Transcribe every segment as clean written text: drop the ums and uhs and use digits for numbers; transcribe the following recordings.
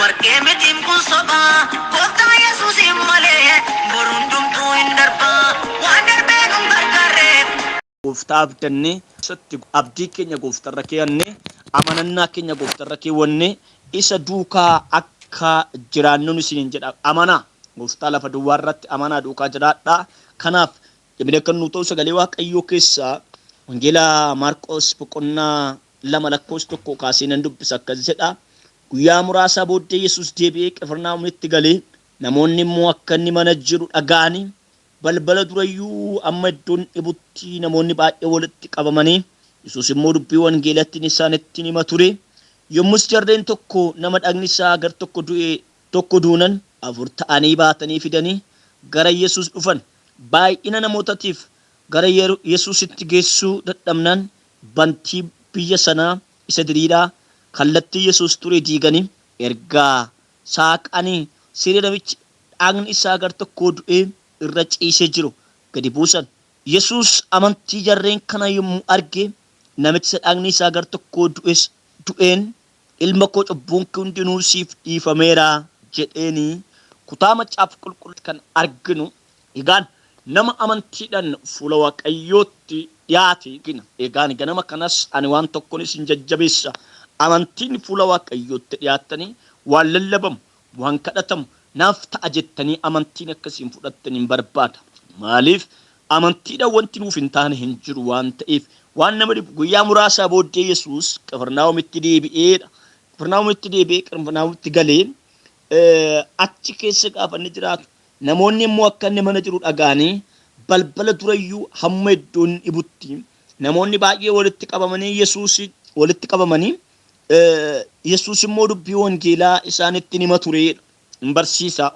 Warqee mitiin kun sobaa, Gooftaa Yesuusiin malee bor hundumtuu hin darbaa. Waan darbee nun gargaarre. Gooftaa abdannee, isatti abdii keenya gooftarra keeyannee, amanannaa keenya gooftarra keewwannee, isa duukaa akka jiraannun isiniin jedha. Amanaa! Gooftaa lafa duwwaa irratti amanaa duukaa jiraadhaa. Kanaaf jabina kan nuu ta'u sagalee Waaqayyoo keessaa Wangeela Maarqos boqonnaa 2 lakkoofsa 1 kaasee nan dubbisa akkas jedha. Guyyaa muraasaa booddee Yesuus deebi'ee Qifirnaahomitti gale, namoonni immoo akka inni mana jiru dhaga'anii, balbala dura iyyuu amma iddoon dhibutti namoonni baay'een walitti qabamanii, Yesuus immoo dubbii wangeelattiin isaanitti in hima ture. Yommus jarreen tokko nama dhagni isaa gar tokko du'e tokko duunan afur ta'anii baatanii fidanii gara Yesuus dhufan. Baay'ina namootatiif gara Yesuusitti geessuu dadhabnaan bantii biyya sanaa isa diriiraa kallattii Yesuus ture diiganii erga saaqanii siree namichi dhagni isaa gar tokkoo du'ee irra ciisee jiru gadi buusan. Yesuus amantii jarreen kanaa yommuu arge namicha isa dhagni isaa gar tokkoo du'es du'een, Ilma koo cubbuun kee hundinuu siif dhiifameera jedheeni. Kutaa Macaafa Qulqulluutti kan arginu egaan nama amantiidhaan fuula Waaqayyootti dhiyaate argina. Egaan ganama kanas ani waan tokkon isin jajjabeessa. Amantiin fuula Waaqayyootti dhiyaattanii waan lallabamu, waan kadhatamu naaf ta'a jettanii amantiin akka isin fudhattaniin barbaada. Maaliif? Amantiidhaan wanti nuuf hin taane hin jiru waan ta'eef. Waan nama dhibu guyyaa muraasaa booddee Yesuus Qifirnaahomitti deebi'eedha. Qifirnaahomitti deebi'ee Qifirnaahomitti galee achi keessa gaafa inni jiraatu namoonni immoo akka inni mana jiru dhaga'anii balbala durayyuu hamma iddoon dhibutti namoonni baay'ee walitti qabamanii Yesuus walitti qabamanii Yesuus immoo dubbii wangeelaa isaanitti hima tureedha. Hin barsiisa.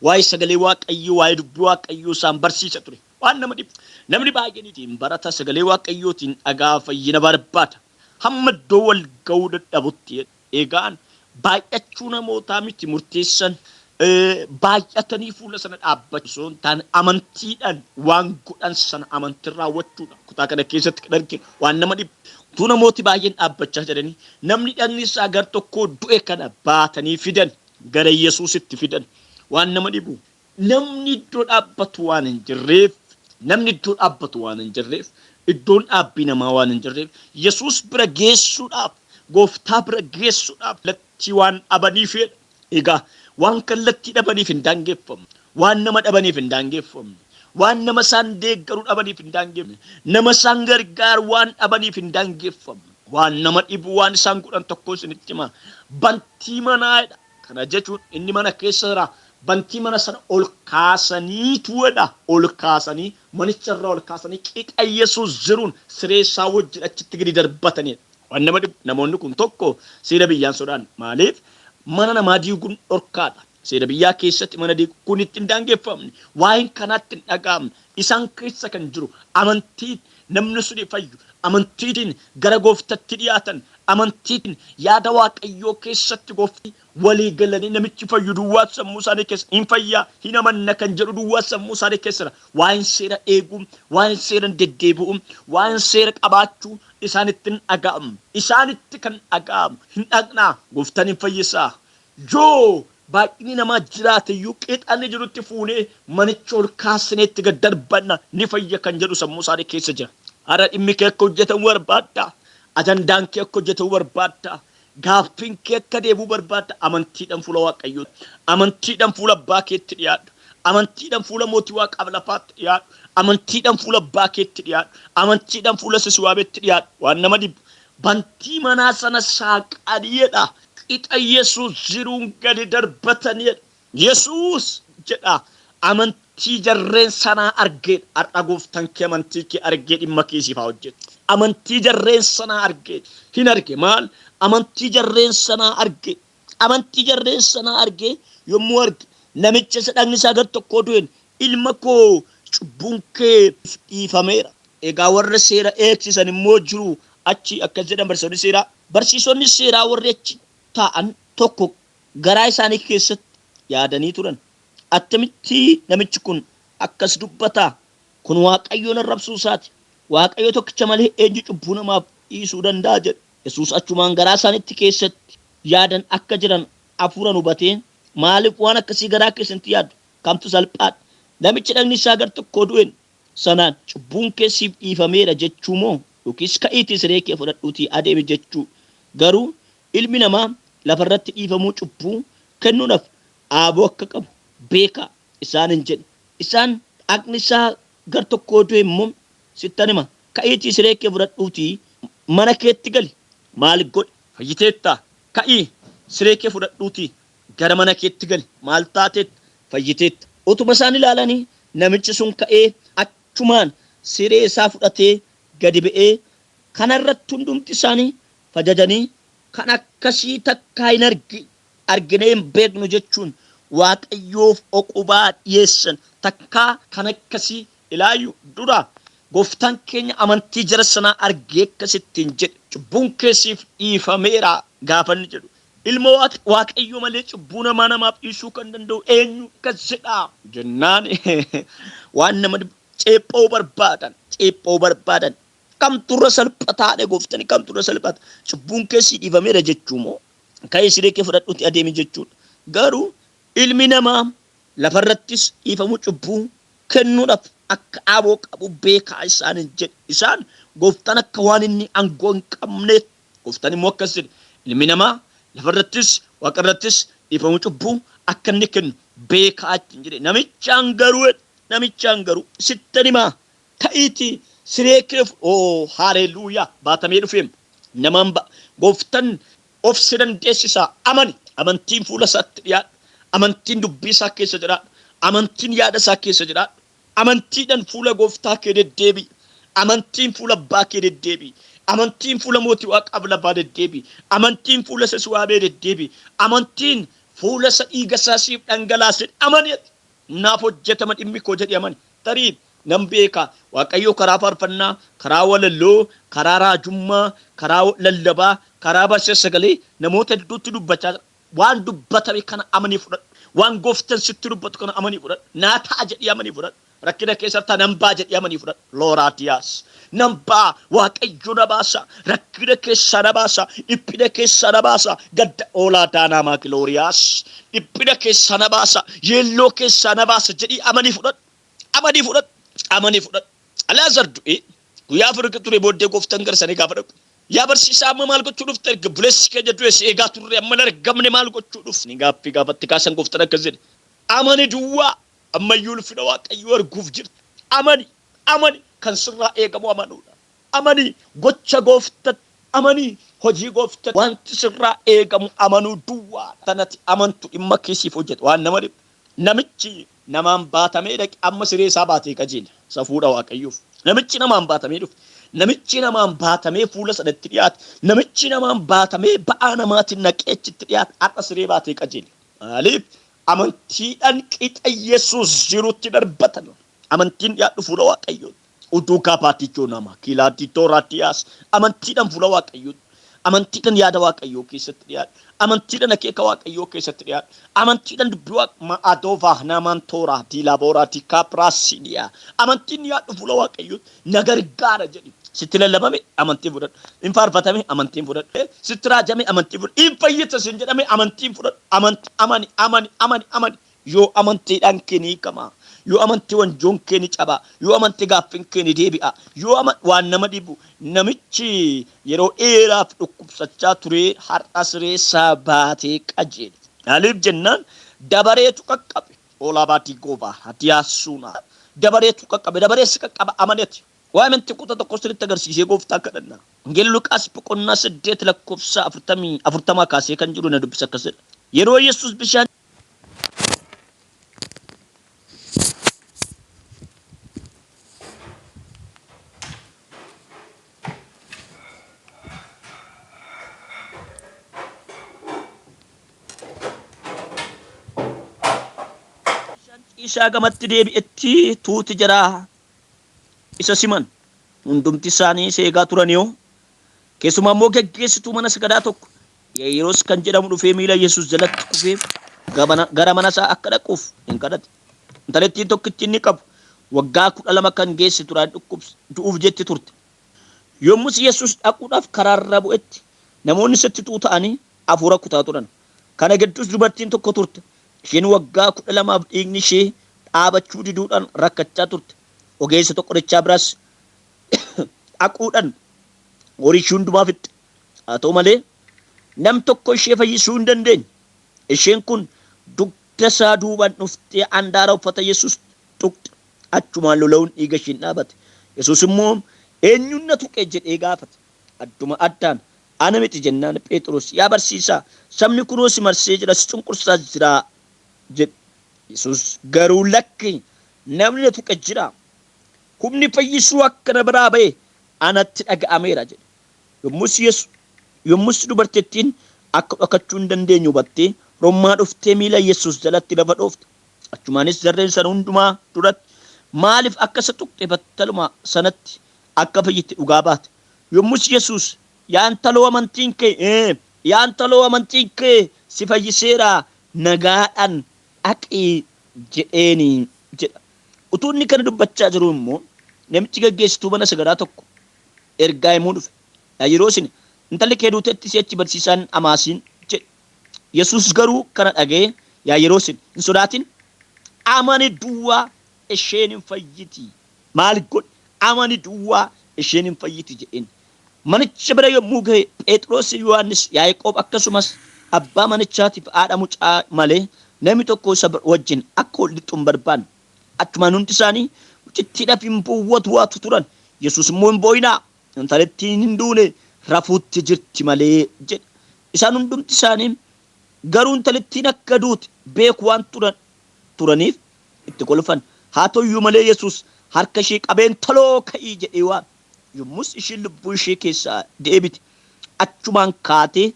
Waa'ee sagalee Waaqayyoo, waa'ee dubbii Waaqayyoo isaan barsiisa ture. Waan nama dhibu. Namni baay'een ittiin barata sagalee Waaqayyootiin dhagaa fayyina barbaada. Hamma iddoo wal ga'uu dadhabutti. Egaan baay'achuu namootaa miti murteessan. Baay'atanii fuula sana dhaabbachuu osoo hin taane amantiidhaan waan godhan sana amantiin raawwachuudha. Kutaa kana keessatti kan arginu waan nama dhibu. Utuu namooti baay'een dhaabbachaa jiranii namni dhagni isaa gar tokkoo du'e kana baatanii fidan gara Yesuusitti fidan. Waan nama dhibu namni iddoo dhaabbatu waan hin jirreef namni iddoo dhaabbatu waan hin jirreef iddoon dhaabbii namaa waan hin jirreef Yesuus bira geessuudhaaf gooftaa bira geessuudhaaf kallattii waan dhabaniif jedha. Egaa waan kallattii dhabaniif hin daangeffamu. Waan nama dhabaniif hin daangeffamne. Waan nama isaan deeggaru dhabaniif hin daangeffamne. Nama isaan gargaaru waan dhabaniif hin daangeffamne. Waan nama dhibu waan isaan godhan tokko isinitti hima. Bantii manaadha. Kana jechuun inni mana keessa jira. Bantii mana sana ol kaasaniitu jedha. Ol kaasanii manicha irraa ol kaasanii qixa Yesuus jiruun siree isaa wajjin achitti gadi darbatanidha. Waan nama dhibu namoonni kun tokko seera biyyaan sodaan maaliif mana namaa diiguun dhorkaadha. Seera biyyaa keessatti mana diigu kun itti hin daangeffamne. Waa'een kanaatti hin dhaga'amne. Isaan keessa kan jiru amantii namni suni fayyu, amantiitiin gara gooftatti dhiyaatan, amantiitiin yaada Waaqayyoo keessatti goofti walii galanii namichi fayyu duwwaa sammuu isaanii keessa hin fayyaa hin amanna kan jedhu duwwaa sammuu isaanii keessa jira. Waa'een seera eeguu, waa'een seeran deddeebi'uu, waa'een seera qabaachuu isaanitti hin dhaga'amu. Isaanitti kan dhaga'amu hin dhaqnaa gooftaan hin fayyisaa. Yoo baay'inni namaa jiraate iyyuu qixa inni jirutti fuunee manicha ol kaasnee itti gad darbanna ni fayya kan jedhu sammuu isaanii keessa jira. Har'a dhimmi kee akka hojjetamu barbaadda. Ajandaan kee akka hojjetamu barbaadda. Gaaffiin kee akka deebi'u barbaadda. Amantiidhaan fuula Waaqayyootti. Amantiidhaan fuula abbaa keetti dhiyaadhu. Amantiidhaan fuula mootii waaqaaf lafaatti dhiyaadhu. Amantiidhaan fuula abbaa keetti dhiyaadhu. Amantiidhaan fuula isa si waametti dhiyaadhu. Waan nama dhibu. Bantii manaa sana saaqanii jedha. Qixa Yesuus jiruun gadi darbatanii jedha. Yesuus jedha amantii jarreen sanaa argee har'a gooftaan kee amantii kee argee dhimma kee siif haa hojjetu. Amantii jarreen sanaa argee hin arge maal? Amantii jarreen sanaa argee amantii jarreen sanaa argee yommuu arge namicha isa dhagni isaa gar tokkoo du'een ilma koo cubbuun kee dhiifameera. Egaa warra seera eegsisan immoo jiru achi akkas jedhan barsiisonni seeraa. Barsiisonni seeraa warri achi taa'an tokko garaa isaanii keessatti yaadanii turan. Attamitti namichi kun akkas dubbata? Kun Waaqayyoon arrabsuu isaati. Waaqayyo tokkicha malee eenyu cubbuu namaaf dhiisuu danda'a? jedhu. Yesuus achumaan garaa isaaniitti keessatti yaadan akka jiran hafuuraan hubatee, "Maaliif waan akkasii garaa keessanitti yaaddu? Kamtu salphaadha? Namichi dhagni isaa gar tokkoo du'een sanaan, 'Cubbuun kee siif dhiifameera' jechuu moo yookiis 'Ka'iitii siree kee fudhadhuutii adeemi' jechuu? Garuu Ilmi namaa lafa irratti dhiifamuu cubbuu kennuudhaaf aaboo akka qabu beekaa isaaniin jedhe. Isaan dhagni isaa gar tokkoo du'e immoo, Sittan hima, ka'iitii siree kee fudhadhuutii mana keetti gali. Maal godhe? Fayyiteettaa? Ka'ii siree kee fudhadhuutii gara mana keetti gali. Maal taateetta? Fayyiteetta. Utuma isaan ilaalanii namichi sun ka'ee achumaan siree isaa fudhatee gadi ba'ee, kana irratti hundumti isaanii fajajanii, Kan akkasii takkaa hin arginee hin beeknu jechuun Waaqayyoof oqubaa dhiyeessan. Takkaa kan akkasii ilaayu dura Gooftaan keenya amantii jara sanaa argee akkas ittiin jedhe, Cubbuun kee siif dhiifameera gaafa inni jedhu, Ilma Waaqayyoo malee cubbuu namaa namaaf dhiisuu kan danda'u eenyu? Akkas jedhaa jennaan waan nama dhibu ceepha'uu barbaadan, ceepha'uu barbaadan. Kamtu irra salphataadha gooftani? Kamtu irra salphata? Cubbuun kee sii dhiifameera jechuu moo ka'ii siree kee fudhadhuuti adeemi jechuudha? Garuu ilmi namaa lafarrattis dhiifamuu cubbuu kennuudhaaf akka aaboo qabu beekaa isaaniin jedhe. Isaan gooftaan akka waan inni aangoo hin qabneetti. Gooftaan immoo akkas jedhe, ilmi namaa lafarrattis waaqarrattis dhiifamuu cubbuu akka inni kennu beekaa ittiin jedhe. Namichaan garuu namichaan garuu sittan himaa, ka'iitii siree kee, oo haaleluuyaa, baatamee dhufeem namaan ba gooftan of si dandeessisaa. Amani, amantiin fuula isaatti dhiyaadhu, amantiin dubbii isaa keessa jiraadhu, amantiin yaada isaa keessa jiraadhu, amantiidhaan fuula gooftaa kee deddeebi'i, amantiin fuula abbaa kee deddeebi'i, amantiin fuula mootii waaqaaf lafaa deddeebi'i, amantiin fuula isa si waamee deddeebi'i, amantiin fuula isa dhiiga isaa siif dhangalaase amani. Ati naaf hojjetama dhimmi koo jedhi amani. Tarii nan beeka, Waaqayyo karaa faarfannaa, karaa walaloo, karaa raajummaa, karaa lallabaa, karaa barsiisa sagalee namoota hedduutti dubbachaa jira. Waan dubbatame kana amanii fudhadhu. Waan gooftan sitti dubbatu kana amanii fudhadhu. Naa ta'a jedhii amanii fudhadhu. Rakkina keessatti nan ba'a jedhii amanii fudhadhu. Looraatiyaas. Nan ba'a, Waaqayyo na baasa. Rakkina keessaa na baasa. Dhiphina keessaa na baasa. Gadda oolaa daanaamaa gilooriyaas. Dhiphina keessaa na baasa. Yeelloo keessaa na baasa jedhii amanii fudhadhu. Amanii fudhadhu. Amanii fudhadhu. Alaazar du'ee guyyaa 4 erga ture booddee gooftaan gara sanii gaafa dhaqu, "Yaa barsiisaa, amma maal gochuu dhufte? Erga buleessi keenya du'e si eegaa turre, amma hin argamne, maal gochuu dhufte?" Gaaffii gaafatti kaasan gooftaan akkas jedhe, "Amani duwwaa, ammayyuu ulfina Waaqayyoo arguuf jirta. Amani, amani, kan sirraa eegamu amanuudha. Amani gocha gooftatti, amani hojii gooftatti, wanti sirraa eegamu amanuu duwwaadha. Sanati amantu dhimma kee siif hojjeta." Waan nama dhibu, namichi namaan baatamee dhaqe amma siree isaa baatee qajeela. Safuudha Waaqayyoof. Namichi namaan baatamee dhufe, namichi namaan baatamee fuula sanatti dhiyaate, namichi namaan baatamee ba'aa namaatiin naqee achitti dhiyaate har'a siree baatee qajeela. Maaliif? Amantiidhaan qixa Yesuus jirutti darbatan. Amantiin dhiyaadhu fuula Waaqayyootti. Utuu kaapaatichoo nama kiilaatitoo raatiyaas, amantiidhaan fuula Waaqayyootti. Amantiidhaan yaada Waaqayyoo keessatti dhiyaadhu. Amantiidhaan akeeka Waaqayyoo keessatti dhiyaadhu. Amantiidhaan dubbii Waaqa ma'adoovaa naamaan tooraa diilaabooraatii kaapiraasiiniyaa. Amantiin dhiyaadhu fuula Waaqayyootti. Na gargaara jedhi. Sitti lallabame, amantiin fudhadhu. Hin faarfatame, amantiin fudhadhu. Sitti raajame, amantiin fudhadhu. Hin fayyita sin jedhame, amantiin fudhadhu. Amanti, amani, amani, amani, amani. Yoo amantiidhaan kee ni hiikama. Yoo amantii wanjoon kee ni caba. Yoo amantii gaaffiin kee ni deebi'a. Yoo ama waan nama dhibu, namichi yeroo dheeraaf dhukkubsachaa ture har'a siree isaa baatee qajeele. Maaliif jennaan dabareetu qaqqabe. Oolaa goobaa hadiyaasuuna. Dabareetu qaqqabe. Dabaree si qaqqaba, amaneti. Waa'ee amantii kutaa tokko sirriitti agarsiisee gooftaa kadhanna. Wangeela Luqaas boqonnaa 8 lakkoofsa 40 kaasee kan jiru na dubbisa, akkas jedha. Yeroo Yesuus bishaan ciisaa gamatti deebi'etti tuuti jaraa isa siman. Hundumti isaanii isa eegaa turaniyo. Keessumaa immoo geggeessituu mana sagadaa tokko Yaa'iroos kan jedhamu dhufee miila Yesuus jalatti kufee gara mana isaa akka dhaquuf in kadhate. Intalattiin tokkitti inni qabu waggaa 12 kan geesse turaan du'uuf jetti turte. Yommus Yesuus dhaquudhaaf karaarra bu'etti namoonni isatti tuuta'anii hafuura kutaa turan. Kana gidduus dubartiin tokko turte. Isheen waggaa 12f dhiigni ishee dhaabachuu diduudhaan rakkachaa turte. Ogeessota qorichaa biraas dhaquudhaan horii ishee hundumaa fixxe. Haa ta'u malee nam tokko ishee fayyisuu hin dandeenye. Isheen kun dugda isaa duubaan dhuftee andaara uffata Yesuus tuqxe. Achumaan lola'uun dhiiga ishiin dhaabate. Yesuus immoo, Eenyuun na tuqe? jedhee gaafate. Adduma addaan, Ana miti jennaan Pheexiros, Yaa barsiisaa, sabni kunoo si marsee jira, si cunqursaas jira jedhe. Yesuus garuu, Lakki, namni na tuqe jira. Humni fayyisuu akka na biraa ba'e anatti dhaga'ameera jedhe. Yommus Yesu yommus dubartittiin akka dhokachuu hin dandeenye hubattee, rommaa dhuftee miila Yesuus jalatti lafa dhoofte. Achumaanis jarreen sana hundumaa duratti maaliif akka isa tuqxe battaluma sanatti akka fayyite dhugaa baate. Yommus Yesuus, Yaa intaloo amantiin kee, ee, yaa intaloo amantiin kee si fayyiseera, nagaadhaan dhaqi jedheeni jedha. Utuu inni kana dubbachaa jiruu immoo namichi gaggeessituu mana sagadaa tokko ergaa himuu dhufe. Yaa Yeroosin, intalli kee duuteetti si'achi barsiisaa hin dhamaasiin jedhe. Yesuus garuu kana dhaga'ee, Yaa Yeroosin, hin sodaatin, amani duwwaa isheen hin fayyiti. Maal godhi? Amani duwwaa isheen hin fayyiti jedheen. Manicha bira yommuu ga'e Pheexiros, Yohaannis, Yaaqoob akkasumas abbaa manichaatiif haadha mucaa malee namni tokko isa wajjin akka ol lixu hin barbaanne. Achumaan hundi isaanii mucittiidhaaf hin bowwatu turan. Yesuus immoo, Hin boo'inaa, intalattiin hin duune, rafuutti jirti malee jedhe. Isaan hundumti isaanii garuu intalittiin akka duute beeku waan turan turaniif itti kolfan. Haa ta'u iyyuu malee Yesuus harka ishee qabee, Intaloo, ka'i jedhee waame. Yommus ishiin lubbuu ishee keessaa deebite. Achumaan kaatee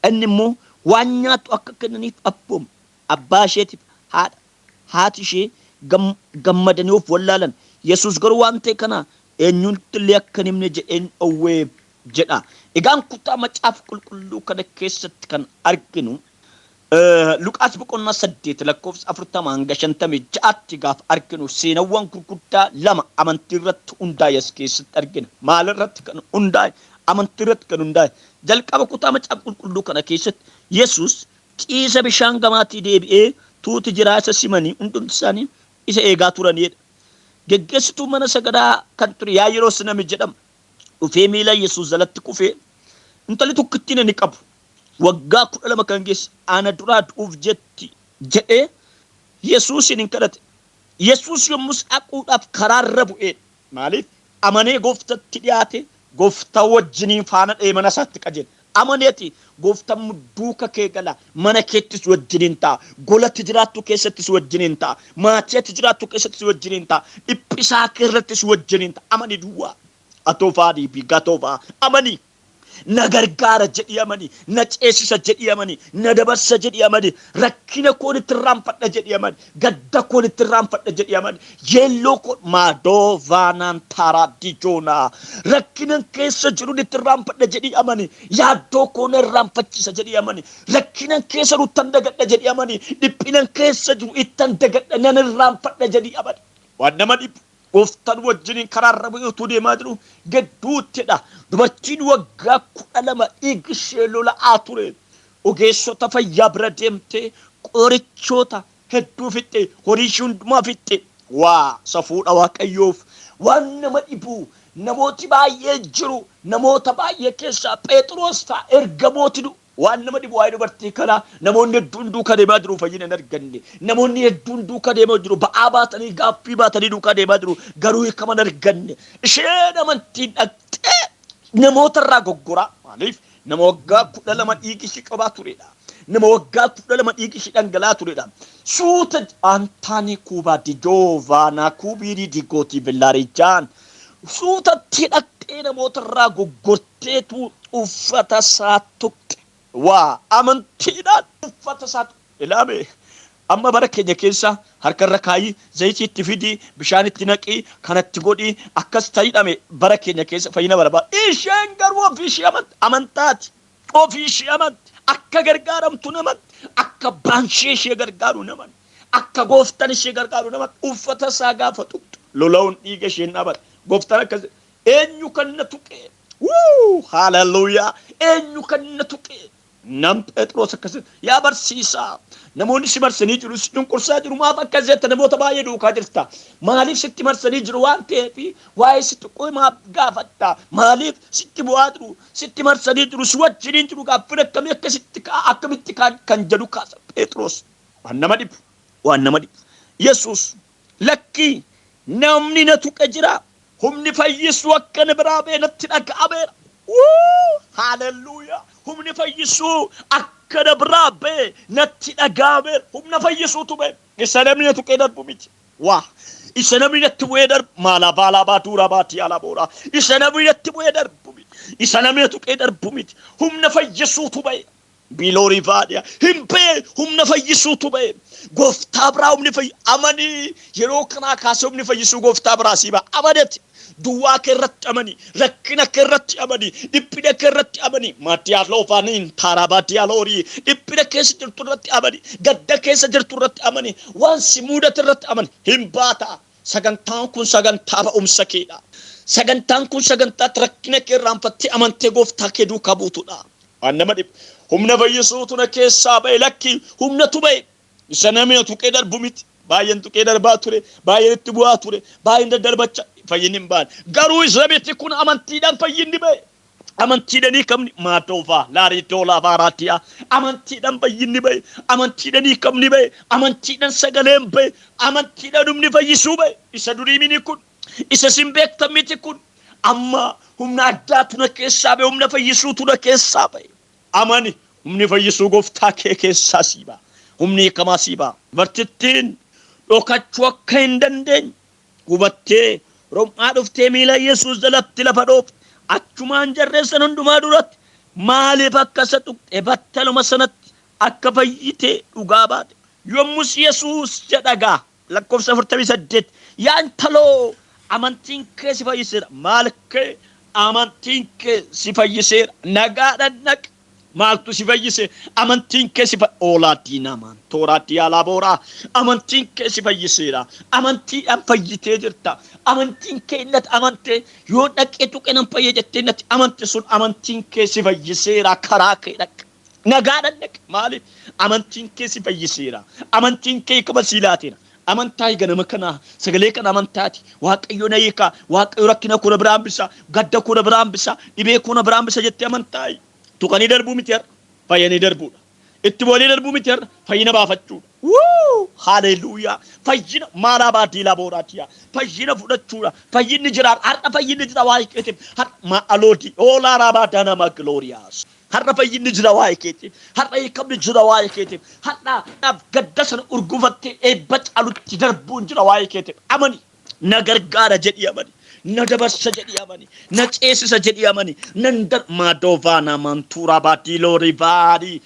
inni immoo waan nyaattu akka kennaniif abboome. Abbaa isheetiif haadha haati ishee gammadanii of wallaalan. Yesuus garuu waan ta'e kana eenyutti illee akka hin himne jedheen dhowwe jedha. Egaan kutaa macaafa qulqulluu kana keessatti kan arginu Luqaas boqonnaa 8 lakkoofsa 40 hanga 56tti gaafa arginu seenawwan gurguddaa lama amantii irratti hundaa'e as keessatti argina. Maal irratti kan hundaa'e? Amantii irratti kan hundaa'e. Jalqaba kutaa macaafa qulqulluu kana keessatti Yesuus ciisa bishaan gamaatii deebi'ee tuuti jiraa isa simanii hundumti isaanii isa eegaa turanidha. Geggeessituu mana sagadaa kan ture Yaayiroos nami jedhamu dhufee miila Yesuus jalatti kufee, intalli tokkittiin ani qabu waggaa 12 kan geesse ana duraa du'uuf jetti jedhee Yesuusiin hin kadhate. Yesuus yommus dhaquudhaaf karaarra bu'eedha. Maaliif? Amanee gooftatti dhiyaate, gooftaa wajjiniin faana dha'ee mana isaatti qajeele. Amaneeti gooftaan duuka kee gala, mana keettis wajjiniin ta'a, golatti jiraattu keessattis wajjiniin ta'a, maatii ati jiraattu keessattis wajjiniin ta'a, dhiphisaa kee irrattis wajjiniin ta'a. Amani duwwaa. Atoofaa dhiibii gatoofaa amani. Na gargaara jedhii amani, na ceesisa jedhii amani, na dabarsa jedhii amani, rakkina koon itti irraanfadha jedhii amani, gadda koon itti irraanfadha jedhii amani, yeelloo koon maadoo vaanaan taaraa dijoonaa rakkinan keessa jiruun itti irraanfadha jedhii amani, yaaddoo koo na irraanfachiisa jedhii amani, rakkinan keessa jiru ittan dagadha jedhii amani, dhiphinan keessa jiru ittan dagadha nan irraanfadha jedhii amani. Waan nama dhibu Gooftaan wajjiniin karaarra bu'ee utuu deemaa jiru gidduuttidha. Dubartiin waggaa 12 dhiigni ishee lola'aa ture. Ogeessota fayyaa bira deemtee qorichoota hedduu fixxe, horii ishee hundumaa fixxe. Waa safuudha Waaqayyoof. Waan nama dhibu namooti baay'ee jiru. Namoota baay'ee keessaa Pheexiroos fa'a ergamooti Waan nama dhibu waa'ee dubartii kanaa namoonni hedduun duukaa deemaa jiru fayyina hin arganne. Namoonni hedduun duukaa deemaa jiru ba'aa baatanii gaaffii baatanii duukaa deemaa jiru garuu hiikama hin arganne. Isheen amantiin dhaqxee namoota irraa goggoraa maaliif nama waggaa 12 dhiigi ishee cobaa turedha. Nama waggaa 12 dhiigi ishee dhangala'aa turedha. Suuta antaanii kuubaa dijoovaanaa kuubiirii digootii billaarijaan suutatti dhaqxee namoota irraa goggortee teetu uffata isaa tuqxe. Waa amantiidhaan uffata isaa tuqxe. Ilaame amma bara keenya keessa harka irra kaayii, zayitii itti fidi, bishaan itti naqii, kanatti godhi, akkas ta'idhame bara keenya keessa fayyina barbaada. Isheen garuu ofii ishee amanti. Amantaati. Ofii ishee amanti. Akka gargaaramtu namanti. Akka abbaan ishee ishee gargaaru namanti. Akka gooftaan ishee gargaaru namanti. Uffata isaa gaafa tuqxu lola'uun dhiiga isheen dhaabate. Gooftaan akkas Eenyu kan na tuqe? Wuu! Haaleluyyaa! Eenyu kan na tuqe? Nam Phexros akkas yaa barsiisaa, namoonni si marsanii jiru, si cunqursaa jiru, maaf akkas jetta? Namoota baay'ee duukaa jirta. Maaliif sitti marsanii jiru waan ta'eef waa'ee si tuquu maaf gaafatta? Maaliif sitti bu'aa jiru, sitti marsanii jiru, si wajjiniin jiru, gaaffiin akkamii akkasitti ka'a, akkamitti kan jedhu kaasa Phexros. Waan nama dhibu, waan nama dhibu. Yesuus lakkii, namni na tuqe jira. Humni fayyisuu akka na biraa ba'e natti dhaga'ameera. Haalelluuyaa! Humni fayyisuu akka na biraa ba'e natti dhaga'ameera. Humna fayyisuutu ba'e. Isa namni na tuqee darbu miti. Waa! Isa namni natti bu'ee darbu maalaa baalaa baa duuraa baatii alaa booraa. Isa namni natti bu'ee darbu miti. Isa namni na tuqee darbu miti. Humna fayyisuutu ba'e. Biiloorii vaadhiya hin ba'e, humna fayyisuutu ba'e. Gooftaa biraa humni fayyi amanii yeroo kanaa kaasee humni fayyisuu gooftaa biraa sii ba'a. Amanati duwwaa kee irratti amani, rakkina kee irratti amani, dhiphina kee irratti amani. Maatiyaa loofaaniin taaraabaa diyaaloorii, dhiphina keessa jirtu irratti amani, gadda keessa jirtu irratti amani, waan si mudate irratti amani. Hin baata. Sagantaan kun sagantaa ba'umsa keedha. Sagantaan kun sagantaa rakkina kee irraanfattee amantee gooftaa kee duukaa buutudha. Waan nama dhibu. Humna fayyisuutu na keessaa ba'e, lakki, humnatu ba'e. Isa namni na tuqee darbu miti. Baay'een tuqee darbaa ture, baay'een itti bu'aa ture, baay'een daddarbacha fayyinni hin baane. Garuu isa miti kun, amantiidhaan fayyinni ba'e. Amantiidhaan hiikamni maadoofaa laarii doolaa baaraatiyaa. Amantiidhaan fayyinni ba'e. Amantiidhaan hiikamni ba'e. Amantiidhaan sagaleen ba'e. Amantiidhaan humni fayyisuu ba'e. Isa durii mini kun. Isa isin beektan miti kun. Amma humna addaatu na keessaa ba'e, humna fayyisuutu na keessaa ba'e. Amani, humni fayyisuu gooftaa kee keessaa sii ba'a. Humni hiikamaa sii ba'a. Dubartittiin dhokachuu akka hin dandeenye hubattee rom'aa dhuftee miila Yesuus jalatti lafa dhoofte. Achumaan jarreessan hundumaa duratti maaliif akka isa tuqxe battaluma sanatti akka fayyite dhugaa baate. Yommus Yesuus jedhagaa lakkoofsa 48, yaa intaloo, amantiin kee si fayyiseera. Maal kee? Amantiin kee si fayyiseera. Nagaadhaan dhaqi. Maaltu si fayyise? Amantiin kee si oolaa diinamaan tooraa diyaalaa booraa. Amantiin kee si fayyiseera. Amantiidhaan fayyitee jirta. Amantiin kee innati amantee yoo dhaqee tuqe nan fayya jettee innati amante sun, amantiin kee si fayyiseera. Karaa kee dhaqi. Nagaadhaan dhaqi. Maaliif? Amantiin kee si fayyiseera. Amantiin kee kama sii laateera. Amantaa ganama kana sagalee kana amantaati. Waaqayyo na hiika, Waaqayyo rakkina koo na biraa hambisa, gadda koo na biraa hambisa, dhibee koo na biraa hambisa jettee amantaa. Tuqanii darbuu miti har'a, fayyanii darbuudha. Itti bu'anii darbuu miti har'a, fayyina baafachuudha. Wuu! Haleluuyaa! Fayyina maalaa baadiilaa booraatiyaa. Fayyina fudhachuudha. Fayyinni jira har'a, fayyinni jira waa'ee keetiif. Har'a ma'aloodii oolaa raabaa danama glooriyaas. Har'a fayyinni jira waa'ee keetiif. Har'a hiikamni jira waa'ee keetiif. Har'a gadda sana urgufattee eebba caalutti darbuun jira waa'ee keetiif. Amani. Na gargaara jedhii amani. Na dabarsa jedhii amani. Na ceesisa jedhii amani. Nan dar maadovaana mantuuraa baadiiloo rivaadii.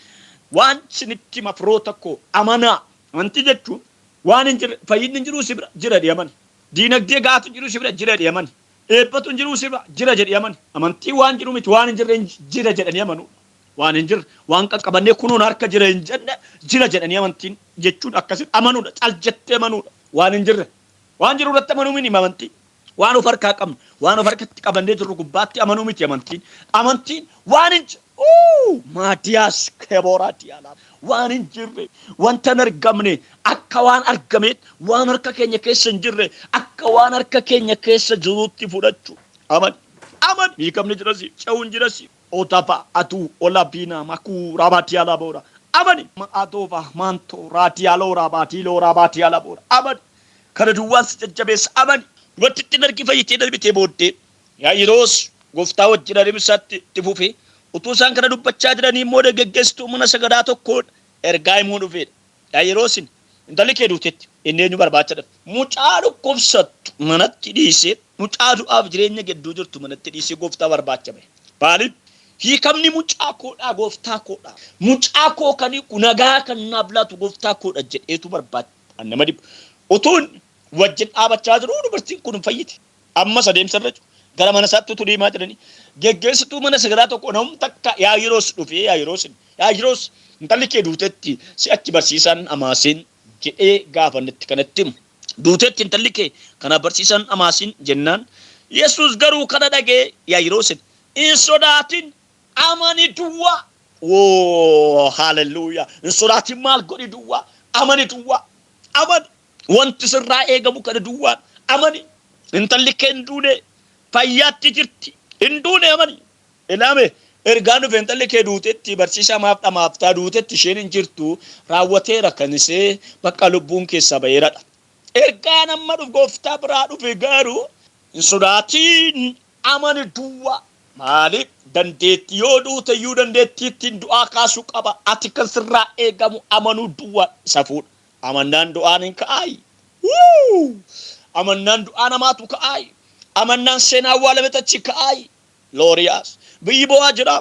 Waan isinitti hima, firoota koo, amanaa. Amantii jechuun waan hin jirre, fayyinni hin jiruu si bira jira jedhii amani. Diinagdee gaatu hin jiruu si bira jira jedhii amani. Eebbatu hin jiruu si bira jira jedhii amani. Amantii waan jiru miti, waan hin jirre jira jedhanii amanuudha. Waan hin jirre, waan qaqqabannee kunuun harka jira hin jenne jira jedhanii amantiin jechuun akkasitti amanuudha. Cal jettee amanuudha. Waan hin jirre. Waan jiru irratti amanuu miti amantii. Waan of harkaa qabnu, waan of harkatti qabannee jirru gubbaatti amanuu miti amantiin. Amantiin waan hin maatiyaas kebooraa diyaalaa, waan hin jirre, wanta hin argamne akka waan argameetti, waan harka keenya keessa hin jirre akka waan harka keenya keessa jiruutti fudhachuu. Amani. Amani. Hiikamni jirasi, ce'uun jirasi. Otafa atuu ola biina makuu raabatiyaala boora. Amani. Ma'atoofa maantoo raatiyaaloo raabaatiloo raabatiyaala boora. Amani. Kana duwwaan si jajjabeessa, amani. Dubartittiin ergi fayyitee darbitee booddee Yaa'iroos gooftaa wajjin adeemsaatti itti fufe. Utuu isaan kana dubbachaa jiranii immoo dargaggeessituu mana sagadaa tokkoon ergaa himuu dhufeedha. Yaa'iroosin, intalli kee duutetti. Inni eenyu barbaacha dhufe? Mucaa dhukkubsattu manatti dhiisee, mucaa du'aaf jireenya gidduu jirtu manatti dhiisee gooftaa barbaacha bahe. Maaliif? Hiikamni mucaa koodhaa gooftaa koodha. Mucaa koo kan hiiku, nagaa kan naaf laatu gooftaa koodha jedheetu barbaacha. Nama dhibu. Utuu wajjin dhaabachaa jiruu dubartiin kun hin fayyite. Ammas adeemsa irra jiru. Gara mana isaatti utuu deemaa jiranii geggeessituu mana sagadaa tokko namni takka Yaayiroos dhufee Yaayiroos, Yaayiroos, intalli kee duutetti, si'achi barsiisaan amaasiin jedhee gaafannetti kanatti himu. Duutetti intalli kee, kana barsiisaan amaasiin jennaan, Yesuus garuu kana dhagee Yaayiroosin, hin sodaatin, amani duwwaa. Woo haalelluuyaa. Hin sodaatin maal godhi duwwaa. Amani duwwaa. Amani. Wanti sirraa eegamu kana duwwaan. Amani. Intalli kee hin duune. Fayyaatti jirti. Hin duune amani. Ilaame ergaan dhufe intalli kee duutetti barsiisaa maaf dhamaaftaa duutetti isheen hin jirtu raawwateera kan isee bakka lubbuun keessaa ba'eeradha. Ergaan amma dhufu gooftaa biraa dhufe garuu hin sodaatiin amani duwwaa. Maaliif dandeettii yoo duute iyyuu dandeettii ittiin du'aa kaasuu qaba. Ati kan sirraa eegamu amanuu duwwaa safuudha. Amannaan du'aan hin ka'aayi. Wuu! Amannaan du'aa namaatu ka'aayi. Amannaan seenaa awwaalame tachi ka'aayi. Looriyaas. Biyyi bo'aa jira.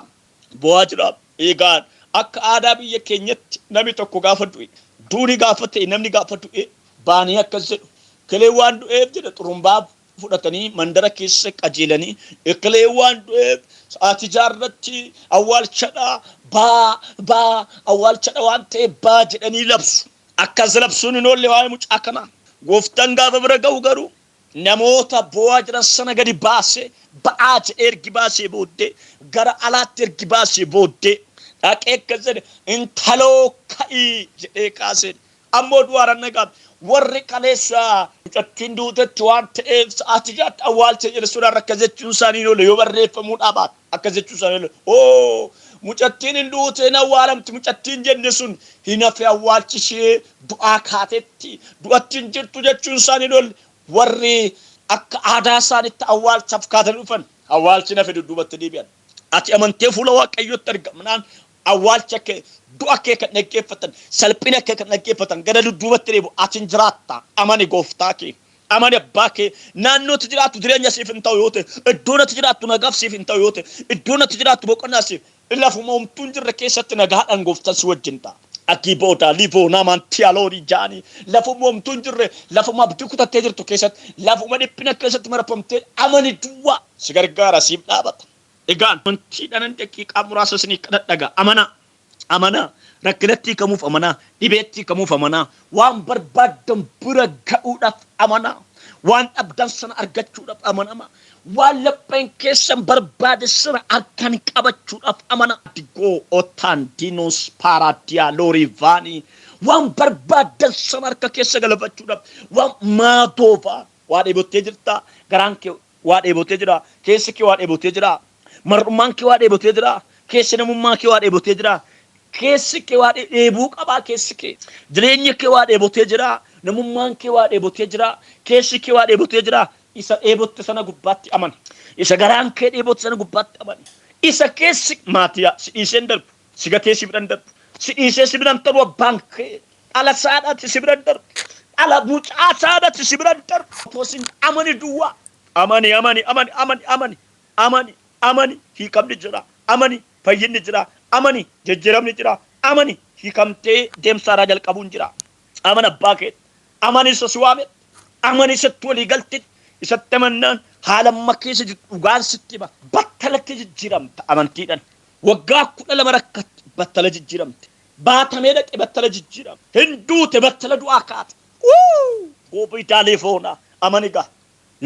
Bo'aa jira. Egaan akka aadaa biyya keenyatti namni tokko gaafa du'e, duuni gaafa ta'e namni gaafa du'e baanii akkas jedhu. Kilee waan du'eef jedha xurumbaa fudhatanii mandara keessa qajeelanii ekilee waan du'eef sa'aatii jaarratti awwaalchadha baa baa awwaalchadha waan ta'eef baa jedhanii labsu. Akkas labsuun hin oolle waa'ee mucaa kanaa. Gooftaan gaafa bira ga'u garuu namoota boo'aa jiran sana gadi baasee ba'aa jedhee ergi baasee booddee gara alaatti ergi baasee booddee dhaqee akkas jedhe intaloo ka'ii jedhee kaasee ammoo du'aaran nagaa warri kaleessa mucattiin duutetti waan ta'eef sa'aatii jaatti awwaalcha jedhe sodaan akkas jechuun isaanii hin oolle yoo barreeffamuu dhaabaat akkas jechuun isaanii hin oolle oo mucattiin hin duute hin awwaalamti mucattiin jenne sun hin hafe awwaalchi ishee du'aa kaatetti du'atti hin jirtu jechuun isaanii hin oolle warri akka aadaa isaanitti awwaalchaaf kaatanii dhufan awwaalchi nafe dudduubatti deebi'an. Ati amantee fuula Waaqayyootti argamnaan awwaalcha kee du'a kee kan dhaggeeffatan salphina kee kan dhaggeeffatan gara dudduubatti deebi'u ati hin jiraatta amani gooftaa kee amani abbaa kee naannootti jiraattu jireenya siif hin ta'u yoo ta'e iddoon ati jiraattu nagaaf siif hin ta'u yoo ta'e iddoon ati jiraattu boqonnaa siif lafuma homtuu hin jirre keessatti nagaadhaan gooftaan si wajjin ta'a. Akii booda livoo namaan tiyaaloorii jaanii lafuma homtuu hin jirre lafuma abdii kutattee jirtu keessatti lafuma dhiphina keessatti marfamtee amani duwwaa si gargaara siif dhaabata. Egaan amantiidhaan daqiiqaa muraasa isinii kadhadhaga amanaa amanaa rakkinatti hiikamuuf amanaa dhibeetti hiikamuuf amanaa waan barbaaddan bira ga'uudhaaf amanaa waan dhabdan sana argachuudhaaf amanama waan lapheen keessan barbaade sana harkaan qabachuudhaaf amana. Digoo otaan diinoos paaraadiyaa loorii vaanii waan barbaaddan sana harka keessa galfachuudhaaf waan maadoofaa waa dheebottee jirtaa garaan kee waa dheebotee jira keessi kee waa dheebotee jira mar'ummaan kee waa dheebotee jira keessi namummaa kee waa dheebotee jira keessi kee waa dheebuu qabaa keessi kee jireenyi kee waa dheebotee jira namummaan kee waa dheebotee jira keessi kee waa dheebotee jira isa dheebotte sana gubbaatti amani isa garaan kee dheebotte sana gubbaatti amani isa keessi maatiyaa si dhiiseen darbu si gatee si biran darbu si dhiisee si biran taru abbaan kee dhala saadhaatti si biran darbu dhala mucaa saadhaatti si biran darbu tosin amani duwwaa amani amani amani amani amani amani amani hiikamni jira amani fayyinni jira amani jijjiiramni jira amani hiikamtee deemsa haaraa jalqabuun jira amani abbaa kee amani isa si waame amani isatti walii galte isatti amannaan haala amma keessa jirtu dhugaan sitti hima battalatti jijjiiramta amantiidhaan waggaa 12 rakkatte battala jijjiiramte baatamee dhaqe battala jijjiirame hin duute battala du'aa kaate goobiidaalee foonaa amani gaa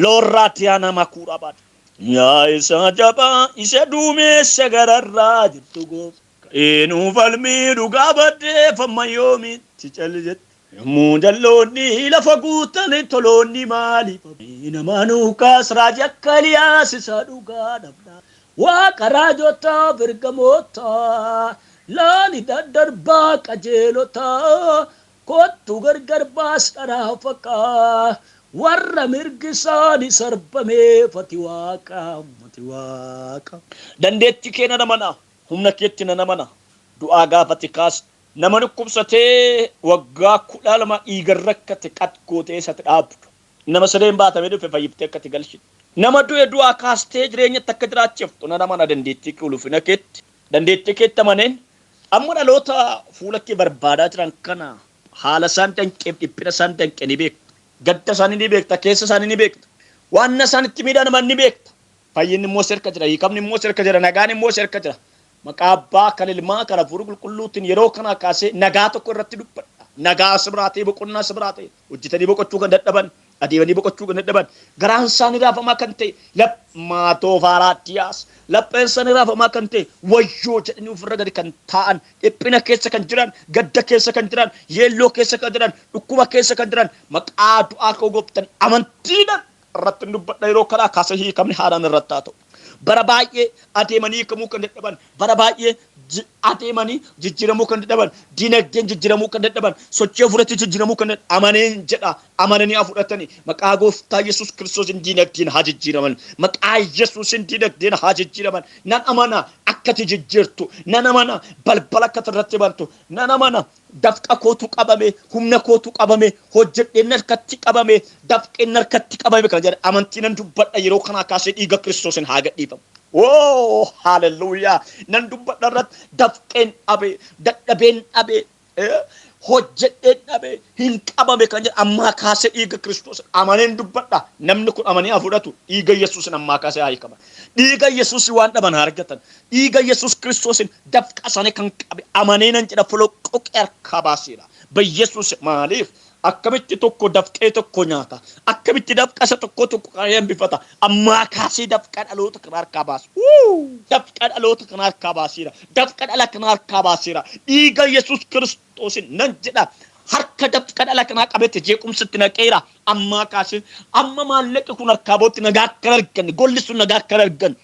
loorraa tiyaanaa makuuraa baate yaa isa jabaa isa duumeessa gararraa jirtu gooftaa eenuu falmii dhugaa baddeef amma yoomitti calli jette yommuu jalloonni lafa guutan toloonni maaliif nama nuukaas raajii akka Eliyaas isa dhugaa dhabna waaqa raajotaaf ergamoota laali daddarbaa qajeelota kottu gargar baas dharaa faqaa warra mirgi isaanii sarbameef ati waaqa ati waaqa. Dandeettii kee nan amana humna keetti nan amana du'aa gaafate kaas nama dhukkubsatee waggaa 12 dhiigan rakkate qat gootee isatti dhaabdu nama sireen baatamee dhufe fayyiftee akkati galchite nama du'e du'aa kaastee jireenyatti akka jiraachiftu nan amana dandeettii kee ulfina keetti dandeettii keetti amaneen amma dhaloota fuula kee barbaadaa jiran kana haala isaan danqeef dhiphina isaan danqe ni beekta gadda isaanii ni beekta keessa isaanii ni beekta waan isaan itti miidhaman ni beekta fayyinni immoo sirka jira hiikamni immoo sirka jira nagaan immoo sirka jira maqaa abbaa kan ilmaa kan hafuura qulqulluutiin yeroo kanaa kaasee nagaa tokko irratti dubbadha nagaa si biraa ta'e boqonnaa si biraa ta'e hojjetanii boqochuu kan dadhaban Adeemanii boqochuu kan dadhaban, garaan isaanii raafamaa kan ta'e, maatoo faaraattiyaas lapheen isaanii raafamaa kan ta'e, wayyoo jedhanii ofirra gadi kan taa'an, dhiphina keessa kan jiran, gadda keessa kan jiran, yeelloo keessa kan jiran, dhukkuba keessa kan jiran, maqaa du'aa koo gooftan amantiidhaan irratti dubbadha yeroo kanaa kaasee hiikamni haaraan irratti haa ta'u. Bara baay'ee adeemanii hiikamuu kan dadhaban, bara baay'ee adeemanii jijjiiramuu kan dadhaban, dinagdeen jijjiiramuu kan dadhaban, sochii hafuuratti jijjiiramuu kan dadhaban, amaneen jedha, amananii haa fudhatanii. Maqaa gooftaa Yesuus Kiristoosiin dinagdeen haa jijjiiraman. Maqaa Yesuusiin dinagdeen haa jijjiiraman. Nan amana akka ati jijjiirtu, nan amana balbala akka irratti bantu, nan amana dafqa kootu qabame, humna kootu qabame, hojjedheen harkatti qabame, dafqeen harkatti qabame kan jedhan amantii nan dubbadha yeroo kanaa kaasee dhiiga Kiristoosiin haa gadhiifamu. Oh, hallelujah. Nan dubbadha irratti dafqeen dhabe, dadhabeen dhabe, hojjedheen dhabe, hin qabame kan jedhan ammaa kaasee dhiiga Kiristoos amaneen dubbadha. Namni kun amanee haa fudhatu. Dhiiga Yesuusin ammaa kaasee haa hiikaman. Dhiiga Yesuus waan dhaban haa argatan. Dhiiga Yesuus Kiristoosin dafqa isaanii kan qabe amanee nan jedha foloqoqee harkaa baaseera. Bayyesuus maaliif? Akkamitti tokko dafqee tokko nyaata? Akkamitti dafqa isa tokko tokko kan hambifata? Ammaa kaasee dafqa dhaloota kana harkaa baasu. Dafqa dhaloota kana harkaa baaseera. Dafqa dhala kana harkaa baaseera. Dhiiga Yesuus Kiristoosin nan jedha. Harka dafqa dhala kanaa qabete jeequmsatti naqeera. Ammaa kaasee amma maallaqi kun harkaa bootti nagaa akka hin arganne, golli sun nagaa akka hin arganne.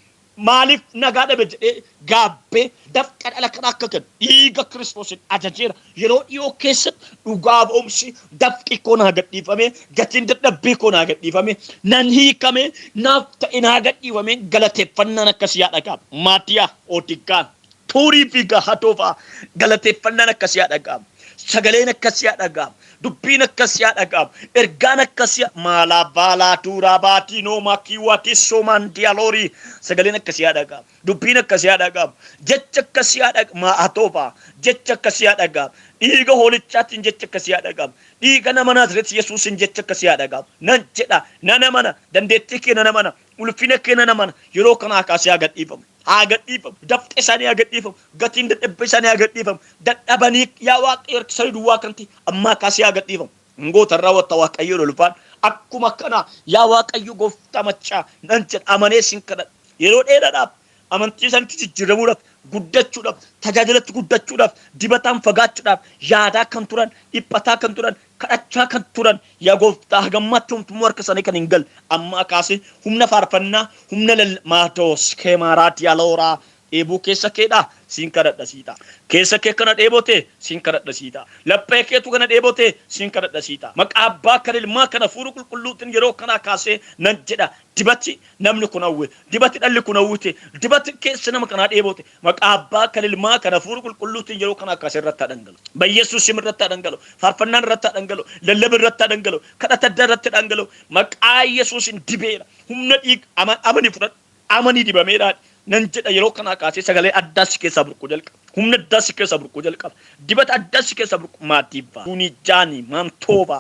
Maaliif nagaa dhabe jedhee gaabbee dafqa dhala kana akka kennu dhiiga Kiristoosin ajajeera. Yeroo dhiyoo keessatti dhugaa ba'umsi dafqi koo naa gadhiifame, gatiin dadhabbii koo naa gadhiifame, nan hiikame, naaf ta'e naa gadhiifame, galateeffannaan akkasii haa dhaga'amu. Maatiyaa Odiggaan tuurii fi gahadoofaa galateeffannaan akkasii haa dhaga'amu. Sagaleen akkasii haa dhaga'amu. Dubbiin akkasii haa dhaga'amu. Ergaan akkasii maalaa baalaa tuuraa baatii noomaa kiiwaatii soomaan diyaaloorii sagaleen akkasii haa dhaga'amu. Dubbiin akkasii haa dhaga'amu. Jecha akkasii haa dhaga'amu. Maatoofa jecha akkasii haa dhaga'amu. Dhiiga hoolichaatiin jecha akkasii haa dhaga'amu. Dhiiga nama Naazreet Yesuusin jecha akkasii haa dhaga'amu. Nan jedha, nan amana, dandeettii kee nan amana, ulfina kee nan amana. Yeroo kanaa kaasee haa gadhiifamu. Haa gadhiifamu. Dafqi isaanii haa gadhiifamu. Gatiin dadhabbii isaanii haa gadhiifamu. Dadhabanii yaa Waaqayyo harki isaanii duwwaa kan ta'e ammaa kaasee haa gadhiifamu. Ngoota raawwata Waaqayyoon ulfaan akkuma kana yaa Waaqayyo gooftaa maccaa nan jedha amanee sin kadhadha. Yeroo dheeraadhaaf amantii isaaniitti jijjiiramuudhaaf, guddachuudhaaf, tajaajilatti guddachuudhaaf, dibataan fagaachuudhaaf yaadaa kan turan, dhiphataa kan turan, kadhachaa kan turan yaa gooftaa hagammaatti homtummoo harka isaanii kan hin galle ammaa kaasee humna faarfannaa, humna maatoos keemaaraa diyaalooraa dheebuu keessa keedhaa siin kadhadha siita. Keessa kee kana dheebote siin kadhadha siita. Laphee keetu kana dheebote siin kadhadha siita. Maqaa abbaa kan ilmaa kana hafuura qulqulluutiin yeroo kanaa kaasee nan jedha dibati namni kun hawwe, dibati dhalli kun hawwite, dibati keessa nama kanaa dheebote maqaa abbaa kan ilmaa kan hafuura qulqulluutiin yeroo kanaa kaasee irratti haa dhangala'u. Bayyesuus sim irratti haa dhangala'u. Faarfannaan irratti haa dhangala'u. Lallaba irratti haa dhangala'u. Kadhata addaa irratti haa dhangala'u. Maqaa Yesuusin dibeera. Humna dhiiga amanii fudhadhu. Amanii dibameera. Nan jedha yeroo kanaa kaasee sagalee addaa si keessaa burquu jalqaba. Humna addaa si keessaa burquu jalqaba. Dibata addaa si keessaa burquu maatiifa. Tunijaani maantoova.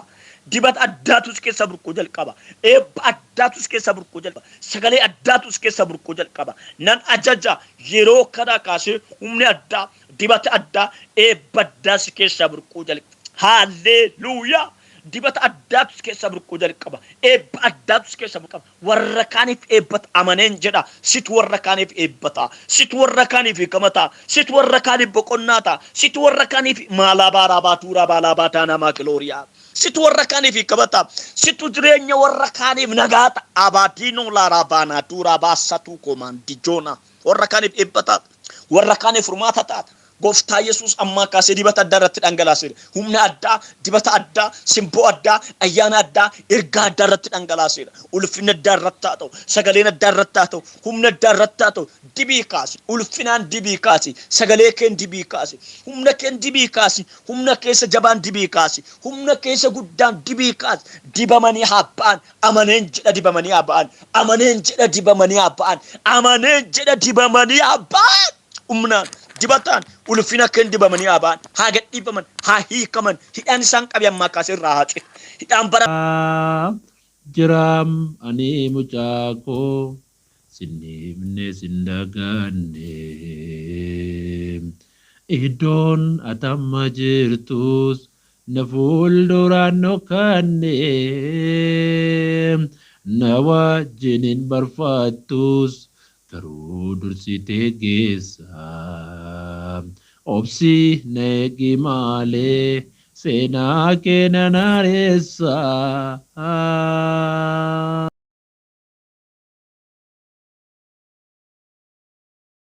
Dibata addaatu si keessaa burquu jalqaba. Eebba addaatu si keessaa burquu jalqaba. Sagalee addaatu si keessaa burquu jalqaba. Nan ajaja yeroo kanaa kaasee humni addaa, dibata addaa, eebba addaa si keessaa burquu jalqaba. Haalleluuyaa! Dibata addaatu si keessaa burquu jalqaba. Eebba addaatu si keessaa burqaba. Warra kaaniif eebbata amaneen jedha. Situ warra kaaniif eebbata. Situ warra kaaniif hiikamata. Situ warra kaaniif boqonnaa ta'a. Situ warra kaaniif maalaa baaraa baatuuraa baalaa baataa namaa kilooriyaa. Situ warra kaaniif hiikamata. Situ jireenya warra kaaniif nagaa ta'a. Abaadiinoo laaraa baanaa duuraa baasatuu koomaan dijoona. Warra kaaniif eebbata. Warra kaaniif furmaata taata. Gooftaa Yesuus ammaa kaasee dibata addaa irratti dhangalaaseera. Humna addaa, dibata addaa, simboo addaa, ayyaana addaa, ergaa addaa irratti dhangalaaseera. Ulfinni addaa irratti haa ta'u, sagaleen addaa irratti haa ta'u, humna addaa irratti haa ta'u, dibii kaasi. Ulfinaan dibii kaasi, sagalee keen dibii kaasi, humna keen dibii kaasi, humna keessa jabaan dibii kaasi, humna keessa guddaan dibii kaasi. Dibamanii haa ba'an, amaneen jedha dibamanii haa ba'an, amaneen jedha dibamanii haa ba'an, amaneen jedha dibamanii haa ba'an. Humnaan dibataan ulfina keen dibamanii haa ba'an, haa gadhiifaman, haa hiikaman. Hidhaan isaan qabe ammaa kaasee irraa haa citu. Hidhaan bara Jiraam ani mucaa koo sin dhiifne sin daganne. Iddoon atamma jirtus Na fuulduraan dhokkanne, na wajjin hin barfattus garuu dursitee geessa. Obsi na eegi malee seenaa kee nan hareessa.